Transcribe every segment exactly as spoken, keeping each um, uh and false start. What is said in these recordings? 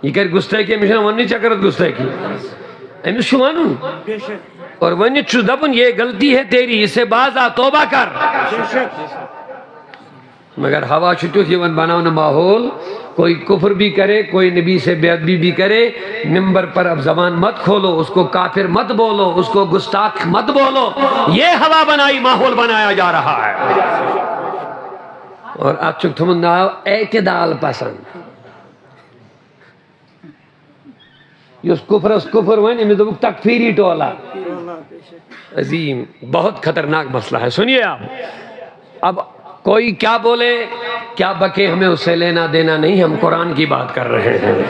یہ کرِ گستٲخی، أمِس چھُنہٕ وننٕے ژےٚ کٔرٕتھ گستٲخی۔ أمِس چھُ ونُن۔ اور ؤنِتھ چھُس دپُن، یہ غلطی ہے تیری، اس سے باز آ، توبہ کر۔ مگر ہوا چھُ تیُتھ یِوان بناونہٕ ماحول، کوئی کفر بھی کرے، کوئی نبی سے بے ادبی بھی کرے، ممبر پر اب زبان مت کھولو، اس کو کافر مت بولو، اس کو گستاخ مت بولو۔ یہ ہوا بنائی، ماحول بنایا جا رہا ہے۔ اور اتھ چھُکھ تھوٚمُت ناو اعتدال پسند۔ یُس کفرس کفر ونہِ، أمِس دوٚپُکھ تکفیری ٹولہ۔ عظیم، بہت خطرناک مسئلہ ہے۔ سنیے آپ، اب کوئی کیا بولے، کیا بکے، ہمیں اس سے لینا دینا نہیں، ہم قرآن کی بات کر رہے ہیں۔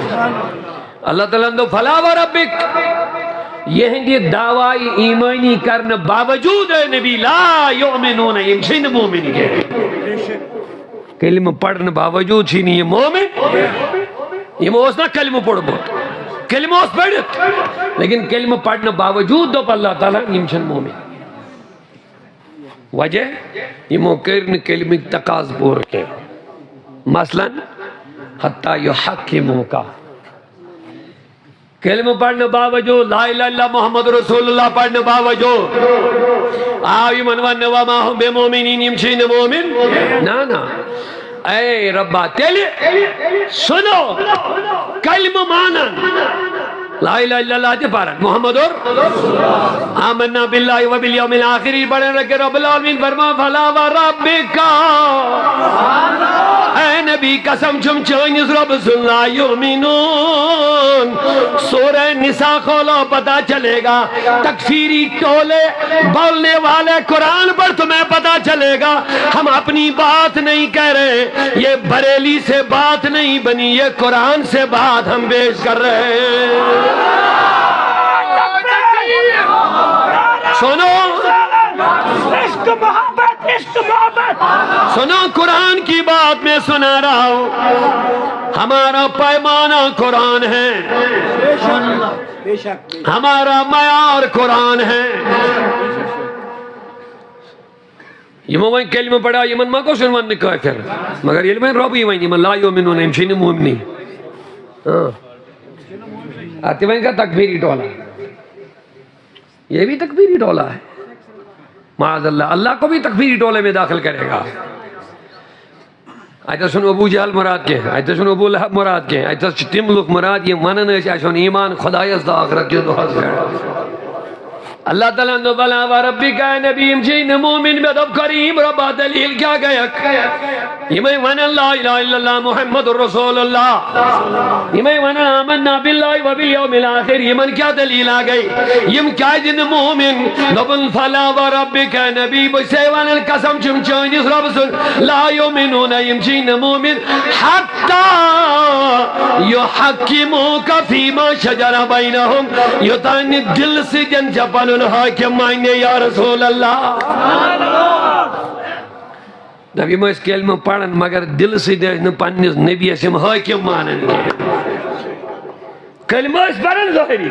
اللہ تعالیٰ نے تو فلا و ربک، یہ ہیں یہ دعوی ایمانی کرنے باوجود، اے نبی، لا یؤمنون، یِم چھِنہٕ مومن کینٛہہ۔ کلمہٕ پرنہٕ باوجود چھِی نہٕ یہِ مومن۔ یِمو اوس نہ کلمہٕ پوٚرمُت، کلمہٕ اوس پٔرِتھ، لیکن کلمہٕ پرنہٕ باوجود دوٚپ اللہ تعالیٰ ہن، یِم چھِنہٕ مومن۔ وجہ؟ یِمو کٔرۍ نہٕ کلمٕکۍ تقاضہٕ پوٗرٕ کینٛہہ۔ مثلاً، حتیٰ یحکموک۔ کلمہٕ پرنہٕ باوجود، لا الہ الا محمد رسول اللہ پرنہٕ باوجود آو یِمن وننہٕ، وما هم بمؤمنین، یِم چھِی نہٕ مومن۔ نہ، نہ۔ اے ربا، تیٚلہِ سُنو کلمہٕ مانن، لا الہ الا اللہ تہِ پرن، محمد اور آمنا باللہ و بالیوم الآخر پرن، رکھ رب العالمین فرما، فلا و ربک۔ اے نبی، قسم چھم چٲنِس رب سُنٛد، لا یؤمنون۔ سورہ نساء کھولو، پتہ چلے گا۔ تکفیری ٹولے بولنے والے قرآن پر تمہیں پتہ چلے گا۔ ہم اپنی بات نہیں کہہ رہے، یہ بریلی سے بات نہیں بنی، یہ قرآن سے بات ہم پیش کر رہے ہیں۔ سنو، عشق محبت، عشق محبت۔ سنو، قرآن کی بات میں سنا رہا ہوں۔ ہمارا پیمانہ قرآن ہے، ہمارا معیار قرآن ہے۔ یِمو وۄنۍ کلمہٕ پڑا، یِمن ما گوٚژھ یُن وننہٕ کٲفر؟ مگر ییٚلہِ وۄنۍ رۄبٕے ونہِ یِمن، لا یؤمنون، یِم چھِی نہٕ مومنی۔ ہاں۔ اتھ تہِ وۄنۍ کر تکفیری ٹولہ؟ یہ بھی تکفیری ٹولہ ہے۔ معاذ اللہ، اللہ کو بھی تکفیری ٹولے میں داخل کرے گا۔ اتہِ چھُنہٕ ابو جہل مراد کینٛہہ، اتہِ چھُنہٕ ابو لہب مراد کینٛہہ، اتہِ چھِ تِم لُکھ مراد، یِم ونان ٲسۍ، اسہِ اوٚن ایمان خدایس تہٕ ٲخرت کِس دۄہس پٮ۪ٹھ۔ اللہ تعالیٰ ہن دوٚپ، بلا و ربک، اے نبی، یِم چھِی نہٕ مومن۔ مےٚ دوٚپ، کریم رۄبا، دلیل کیٛاہ گٔیکھ؟ یِمے ونان لا الہ الا اللہ محمد رسول اللہ، یِمے ونان آمنا باللہ و بالیوم الآخر، یِمن کیٛاہ دلیل آ گٔے؟ یِم کیٛازِ نہٕ مومن؟ دوٚپُن، فلا و ربک، اے نبی، بہٕ چھسے ونان، قسم چھُم چٲنِس رۄبہٕ سُنٛد، لا یؤمنون، یِم چھِی نہٕ مومن، حتی یحکموک فیما شجر بینہم، یوٚتانۍ نہٕ دِلہٕ سۭتۍ ژےٚ پنُن حٲکِم مانہِ، یا رسول اللہ۔ دَپ، یِم ٲسۍ کلمہٕ پران، مگر دِلہٕ سۭتۍ ٲسۍ نہٕ پننِس نبیَس یِم حٲکِم مانان کینٛہہ۔ کلمہٕ ٲسۍ پران ظٲہری،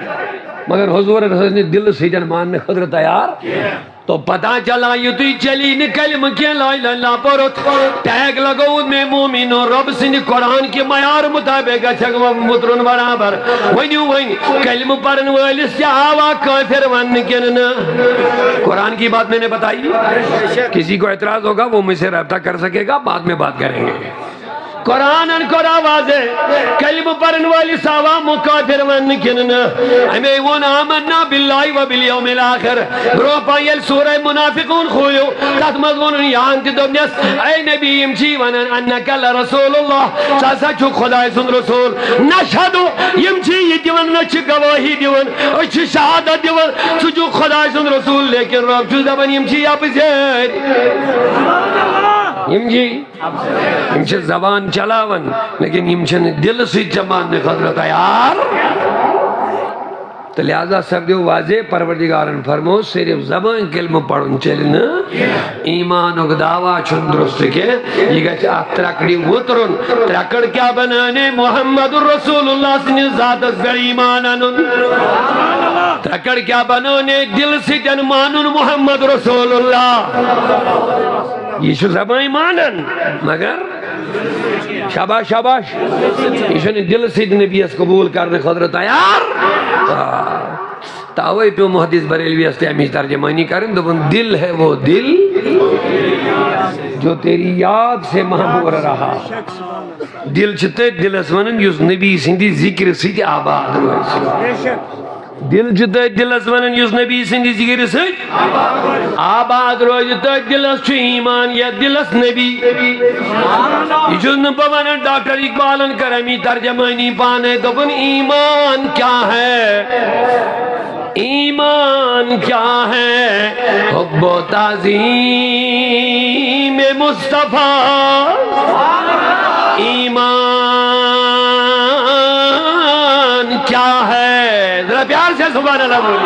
مگر حضوٗرَس ٲسۍ نہٕ دِلہٕ سۭتۍ ماننہٕ خٲطرٕ تیار۔ تو پتہ چلا، یُتُے چلی نہٕ کلمہٕ کینٛہہ، لا الہ الا اللہ پوٚرُتھ، ٹیگ لگووُتھ مےٚ مومنو، رۄب سٕنٛدِ قرآن کہِ معیار مطابق گژھکھ وۄنۍ مُترُن برابر۔ ؤنِو وۄنۍ، کلمہٕ پرن وٲلِس کیٛاہ آوا کٲفر وننہٕ کِنہٕ نہٕ؟ قرآن کی بات میں نے بتائی۔ کسی کو اعتراض ہوگا، وہ مجھ سے رابطہ کر سکے گا، بعد میں بات کریں گے۔ قرآنن کوٚر واضح، کلمہٕ پرن وٲلِس آوا کٲفر وننہٕ کِنہٕ نہٕ؟ اَمے ووٚن آمنا باللہ و بالیوم الآخر۔ برونٛہہ پہن ییٚلہِ سورہ منافقون کھوٗلِو، تتھ منٛز ووٚنُن یہن تہِ دوٚپنس، اے نبی، یِم چھی ونان انک لرسول اللہ، ژٕ ہسا چھُکھ خداے سُنٛد رسول۔ نشہد، یِم چھی یہِ دِوان، نہ چھِ گوٲہی دِوان، أسۍ چھِ شہادت دِوان، ژٕ چھُکھ خداے سُنٛد رسول، لیکن رۄب چھُس دپان یِم چھی یپٲرۍ۔ یِم چھی، یِم چھِ زبان چلاوان، لیکن یِم چھِنہٕ دِلہٕ سۭتۍ ژےٚ ماننہٕ خٲطرٕ تیار۔ تہٕ لہذا سپدیو واضح، پروردگارن فرمو، صرف زبٲنۍ کلمہٕ پرُن چلہِ نہٕ، ایمانُک دعویٰ چھُنہٕ درست کینٛہہ، یہِ گژھِ اتھ ترکڑِ وُترُن۔ ترکڑ کیٛاہ بنانے؟ محمد رسول اللہ سٕنٛدِس ذاتس پٮ۪ٹھ ایمان انُن۔ ترکڑ کیٛاہ بنانے؟ دِلہٕ سۭتۍ مانُن محمد رسول اللہ۔ یہِ چھُ زبٲنۍ مانان، مگر شاباش، شاباش۔ یہِ چھُنہٕ دِلہٕ سۭتۍ نبیَس قبوٗل کرنہٕ خٲطرٕ تیار۔ آ۔ توے پیوٚو محدث بریلویَس تہِ اَمِچ ترجمٲنی کَرٕنۍ، دوٚپُن، "دل ہے وہ دل جو تیری یاد سے معمور رہا۔" دِل چھُ تٔتھۍ دِلَس وَنان، یُس نبی سٕنٛدِ ذِکرِ سۭتۍ آباد روزِ۔ دِل چھُ تٔتھۍ دِلَس وَنان، یُس نبی سٕنٛدِ ذِکرِ سۭتۍ آباد روزِ۔ تٔتھۍ دِلَس چھُ ایمان، یَتھ دِلَس نبی۔ یہِ چھُس نہٕ بہٕ وَنان، ڈاکٹر اقبالَن کٔر اَمی ترجمٲنی پانَے، دوٚپُن، ایمان کیا ہے؟ ایمان کیا ہے؟ حب و تعظیم مصطفیٰ۔ ایمان کیا ہے؟ ذرا پیار سے سبحان اللہ بولو۔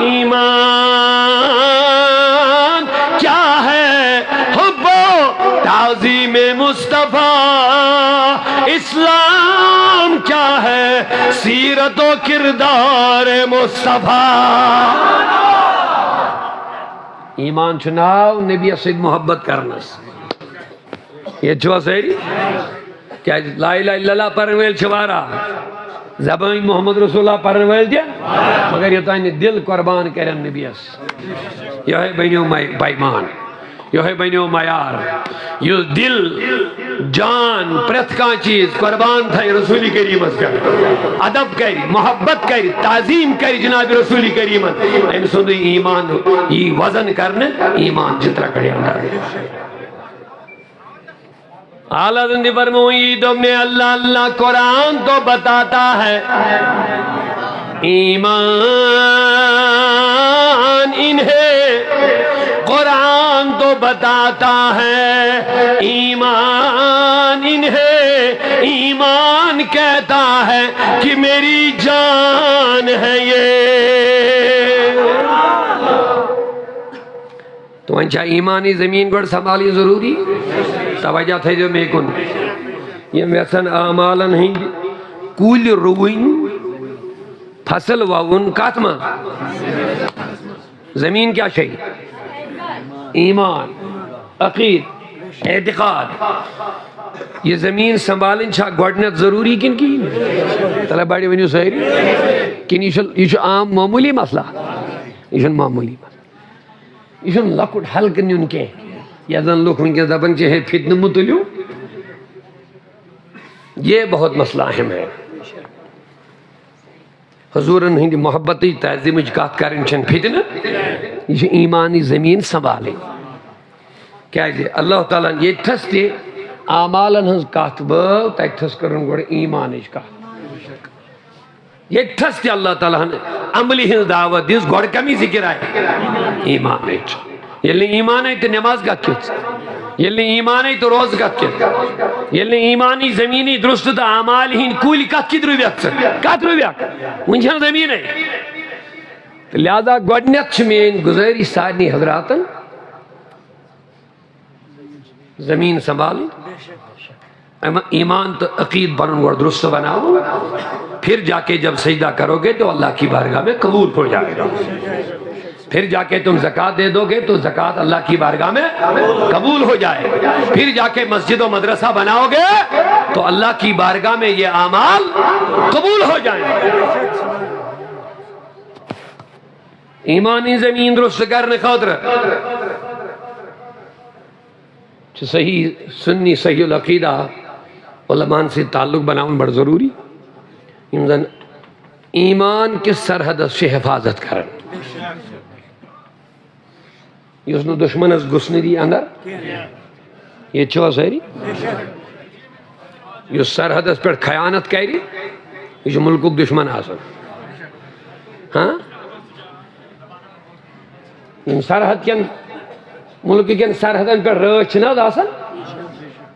ایمان کیا ہے؟ حب و تعظیم مصطفیٰ۔ اسلام کیا ہے؟ سیرت و کردار مصطفیٰ۔ ایمان چھُ ناو نبیَس سۭتۍ محبت کرنَس۔ ییٚتہِ چھِوا سٲری؟ کیٛازِ لا الہ الا اللہ پرن وٲلۍ چھِ واریاہ، زبٲنۍ محمد رسول اللہ پرن وٲلۍ تہِ، مگر یوٚتام نہٕ دِل قربان کرن نبیَس، یِہوٚے بنیو مے-، پیمان، یِہوٚے بنیو معیار۔ یُس دِل، جان، پرٛٮ۪تھ کانٛہہ چیٖز قربان تھایہِ رسول کریٖمس پٮ۪ٹھ، ادب کرِ، محبت کرِ، تعظیم کرِ جناب رسول کریٖمس، أمۍ سُنٛدٕے ایمان یی وزن کرنہٕ، ایمان چھِ ترٛکڑِ اندر۔ اعلیٰ حضرت نے فرمائی، دوٚپمَے، اللہ اللہ قرآن تو بتاتا ہے، ایمان انہیں قرآن تو بتاتا ہے، ایمان انہیں ایمان کہتا ہے کہ میری جان ہے یہ۔ تہٕ وۄنۍ چھا ایمانٕچ زٔمیٖن گۄڈٕ سنبھالٕنۍ ضروٗری؟ توجہ تھٲیزیو مے کُن۔ یِم یژھن اعمالن ہٕنٛدۍ کُلۍ رُوٕنۍ، فصل وَوُن، کتھ منٛز؟ زٔمیٖن کیٛاہ چھے؟ ایمان، عقیٖد، اعتقاد۔ یہِ زٔمیٖن سنبھالٕنۍ چھا گۄڈٕنٮ۪تھ ضروٗری کِنہٕ کِہیٖنۍ؟ تَلے بڑِ ؤنِو سٲری۔ کِنہٕ یہِ چھُ، یہِ چھُ عام معموٗلی مسلہٕ؟ یہِ چھُنہٕ معموٗلی مسلہٕ۔ یہِ چھُنہٕ لۄکُٹ ہلکہٕ نیُن کینٛہہ، یَتھ زَن لُکھ وٕنکیٚس دَپان چھِ، "ہے، فتنہٕ مُتُلِو۔" یہ بہت مسئلہ اہم ہے۔ حضوٗرن ہٕنٛدِ محبتٕچ، تعظیٖمٕچ کَتھ کَرٕنۍ چھَنہٕ فتنہٕ، یہِ چھِ ایمانٕچ زٔمیٖن سنبھالٕنۍ۔ کیٛازِ؟ اللہ تعالیٰ ہَن ییٚتہِ تھَس تہِ اعمالن ہٕنٛز کَتھ بٲو، تَتہِ تھَس کٔرٕن گۄڈٕ ایمانٕچ کَتھ۔ ییٚتہِ تھَس تہِ اللہ تعالیٰ ہَن عملہِ ہٕنٛز دعوت دِژ، گۄڈٕ کَمِچ ذِکِر آیہِ؟ ایمانٕچ۔ ییٚلہِ نہٕ ایمانٕے تہٕ نٮ۪ماز کَتھ کِژھ؟ ییٚلہِ نہٕ ایمانٕے تہٕ روزٕ کَتھ کِژھ؟ ییٚلہِ نہٕ ایمانٕچ زٔمیٖنٕچ درُست تہٕ اعمالہِ ہٕنٛدۍ کُلۍ کَتھ کِتھ رُوٮ۪کھ ژٕ؟ کَتھ رُوٮ۪کھ؟ وٕنہِ چھَنہٕ زٔمیٖنٕے۔ تہٕ لہذا گۄڈٕنٮ۪تھ چھِ میٛٲنۍ گُزٲرِش سارنٕے حضراتَن، زٔمیٖن سنبھالٕنۍ، اما-، ایمان تو عقید بنن گوڑ درست بناؤ، پھر جا کے جب سجدہ کرو گے تو اللہ کی بارگاہ میں قبول ہو جائے گا۔ پھر جا کے تم زکوٰۃ دے دو گے تو زکوٰۃ اللہ کی بارگاہ میں قبول ہو جائے۔ پھر جا کے مسجد و مدرسہ بناؤ گے تو اللہ کی بارگاہ میں یہ اعمال قبول ہو جائیں گے۔ ایمانی زمین درست کرنے خاطر چھُ صحیح سنی، صحیح العقیدہ علماء سۭتۍ تعلق بناوُن بڑٕ ضروٗری، یِم زن ایمان کِس سرحدس چھِ حفاظت کران۔ یُس نہٕ دُشمنس گُس نہٕ دی اندر۔ ییٚتہِ چھِوا سٲری؟ یُس سرحدس پٮ۪ٹھ خیانت کرِ، یہِ چھُ مُلکُک دُشمن آسان۔ ہاں؟ یِم سرحد کٮ۪ن، مُلکہٕ کٮ۪ن سرحدن پٮ۪ٹھ رٲچھ چھِنہٕ حظ آسان؟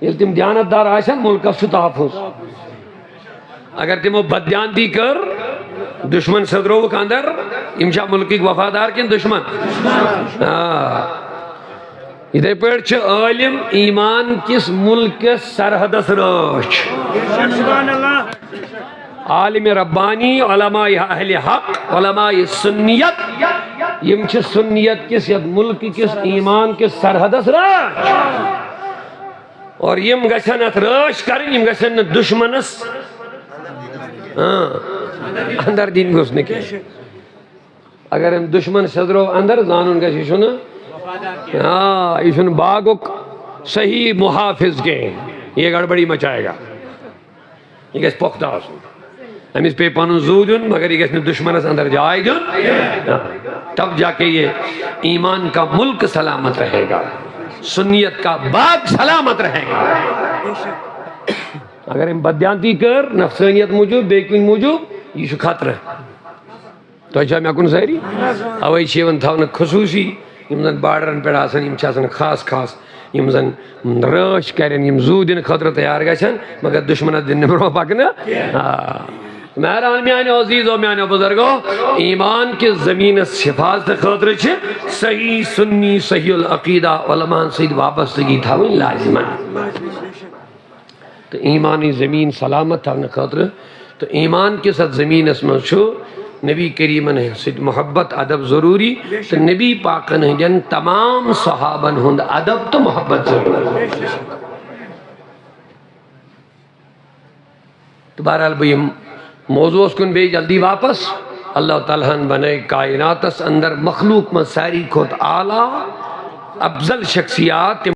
ییٚلہِ تِم دیانت دار آسن، مُلکس چھُ تحفظ۔ اگر تِمو بددیانتی کٔر، دُشمن سٔدرووُکھ اندر، یِم چھا مُلکٕکۍ وفادار کِنہٕ دُشمن؟ آ۔ یِتھے پٲٹھۍ چھِ عٲلِم ایمان کِس مُلکس سرحدس رٲچھ۔ سبحان اللہ۔ عالم ربانی، علماء اہل حق، علماء سنیت، یِم چھِ سنیت کِس یتھ مُلکہٕ کِس ایمان کِس سرحدس رٲچھ۔ اور یِم گژھن اتھ رٲچھ کرٕنۍ، یِم گژھن نہٕ دُشمنس، ہاں، اندر دِنۍ گوٚژھ نہٕ کینٛہہ۔ اگر أمۍ دُشمن سیٚزرو اندر، زانُن گژھِ، یہِ چھُنہٕ، آ، یہِ چھُنہٕ باغُک صحیح محافظ کینٛہہ، یہِ گڑبڑی مچایہِ گا۔ یہِ گژھِ پۄختہٕ آسُن۔ أمِس پیٚیہِ پنُن زُو دیُن، مگر یہِ گژھِ نہٕ دُشمنس اندر جاے دیُن۔ تب جا کے یہ ایمان کا ملک سلامت رہے گا، سنیت کا باغ سلامت رہے گا۔ اگر أمۍ بددیانتی کٔر، نفسانیت موٗجوٗب، بیٚیہِ کُنہِ موٗجوٗب، یہِ چھُ خطرٕ۔ تۄہہِ چھا مےٚ کُن سٲری؟ اوے چھِ یِوان تھاونہٕ خصوٗصی، یِم زَن بارڈرَن پٮ۪ٹھ آسَن، یِم چھِ آسان خاص خاص، یِم زَن رٲچھ کَرن، یِم زُو دِنہٕ خٲطرٕ تیار گژھن، مگر دُشمنَس دِنہٕ برونٛہہ پَکنہٕ۔ آ۔ مہربان میانیو عزیزو، میانیو بزرگو، ایمان کِس زٔمیٖنَس حفاظتہٕ خٲطرٕ چھِ صحیح سنی، صحیح العقیدہ علماہَن سۭتۍ وابستگی تھاوٕنۍ لازمَن۔ تہٕ ایمانی زٔمیٖن سلامت تھاونہٕ خٲطرٕ، تہٕ ایمان کِس اَتھ زٔمیٖنَس منٛز چھُ نبی کریٖمن سۭتۍ محبت، ادب ضروٗری، تہٕ نبی پاکن ہٕنٛدٮ۪ن تمام صحابن ہُنٛد ادب تہٕ محبت ضروٗری۔ تہٕ بہرحال، بہٕ یِم موضوعس کُن بیٚیہِ جلدی واپس۔ اللہ تعالیٰ ہن بنٲے کائناتس اندر مخلوق منٛز ساروی کھۄتہٕ اعلیٰ، افضل شخصیات، تِم